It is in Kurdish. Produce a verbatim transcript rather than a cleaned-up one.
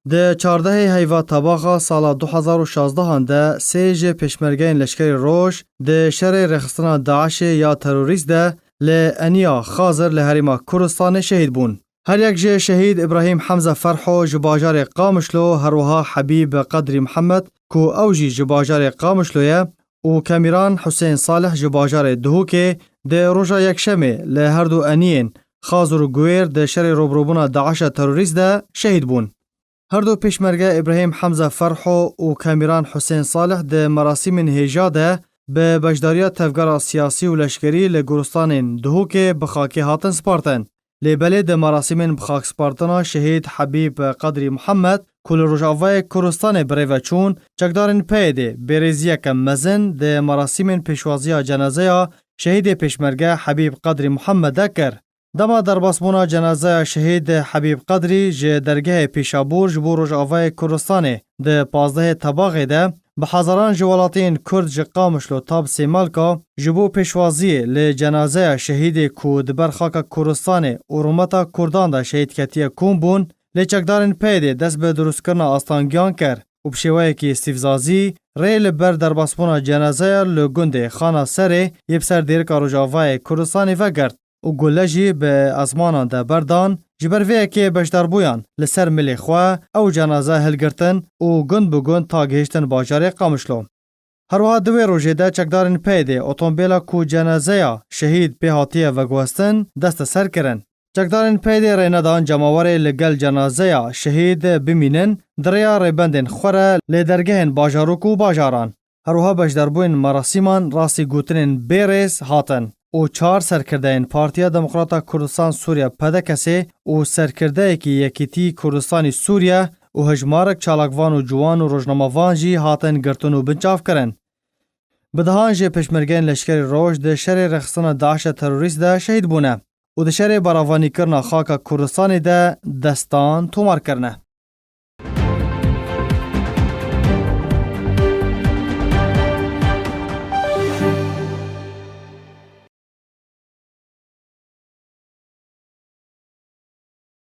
Di çardehê heyva tebaxa sala du hezar û şazdehan de sê ji pêşmergeyên Leşkerê Roj di şerê rêxistina DAIŞê ya terorîst de li Eniya Xazir li Herêma Kurdistanê şehîd bûn. Her yek ji şehîd Îbrahîm Hemze Ferho ji bajarê Qamişlo, her wiha Hebîb Qedrî Mihemed ku ew jî ji bajarê Qamişlo ye, û Kemîran Husên Salih ji bajarê Duhokê di roja Yekşemê li her du eniyên Xazir û Guwêr di şerê rûbirûbûna DAIŞa terorîst de şehîd bûn. Her du pêşmerge Îbrahîm Hemze Ferho û Kemîran Husên Salih di merasîmên hêja de bi beşdariya tevgera siyasî û leşkerî li goristanên Duhokê bi xakê hatin spartin. Lê belê di merasîmên bixakspartina şehîd Hebîb Qedrî Muhammed ku li Rojavayê Kurdistanê bi rê ve çûn, çekdarên P Y D'ê bêrêziyeke mezin di merasîmên pêşwaziya cenazeya şehîdê pêşmerge Hebîb Qedrî Muhammed de kir. Dema derbasbûna cenazeya şehîd Hebîb Qedrî ji dergehê Pêşabûr ji bo Rojavayê Kurdistanê di pazdehê Tebaxê de bi hezaran ji welatiyên Kurd ji Qamişlo ta bi Sêmalka ji bo pêşwaziyê li cenazeya şehîdê ku di ber xaka Kurdistanê û rûmeta Kurdan de şehîd ketiye kom bûn, lê çekdarên P Y D'ê dest bi dirustkirina astangiyan kir û bi şêweyekî îstîfzazî rê li ber derbasbûna cenazeya li gundê Xana Serê yê bi ser dêrika Rojavayê Kurdistanê vegirt û gule jî bi ezmanan de berdan, ji ber vê yekê beşdarbûyan li ser milê xwe ew cenaze hilgirtin û gund bi gund ta gihiştin bajarê Qamişlo. Her wiha di wê rojê de çekdarên P Y D'ê otomobêla ku cenazeya şehîd pê hatiye veguhestin desteser kirin. Çekdarên P Y D'ê rê nedan cemawerê li gel cenazeya şehîd bimînin, di rêya rêbendên xwe re li dergehên bajarok û bajaran. Her wiha beşdarbûyên merasîman rastî gotinên bê rêz hatin û çar serkirdeyên Partiya Demokrata Kurdistan Sûriye, P D K S'ê, û serkirdeyekî Yekîtî Kurdistanî Sûriye û hejmarek çalakvan û ciwan û rojnamevan jî hatin girtin û binçavkirin. Bi dehan jê pêşmergeyên Leşkerê Roj di şerê rêxistina DAIŞa terorîst de şehîd bûne û di şerê baravanîkirina xaka Kurdistanê de destan tomar kirine.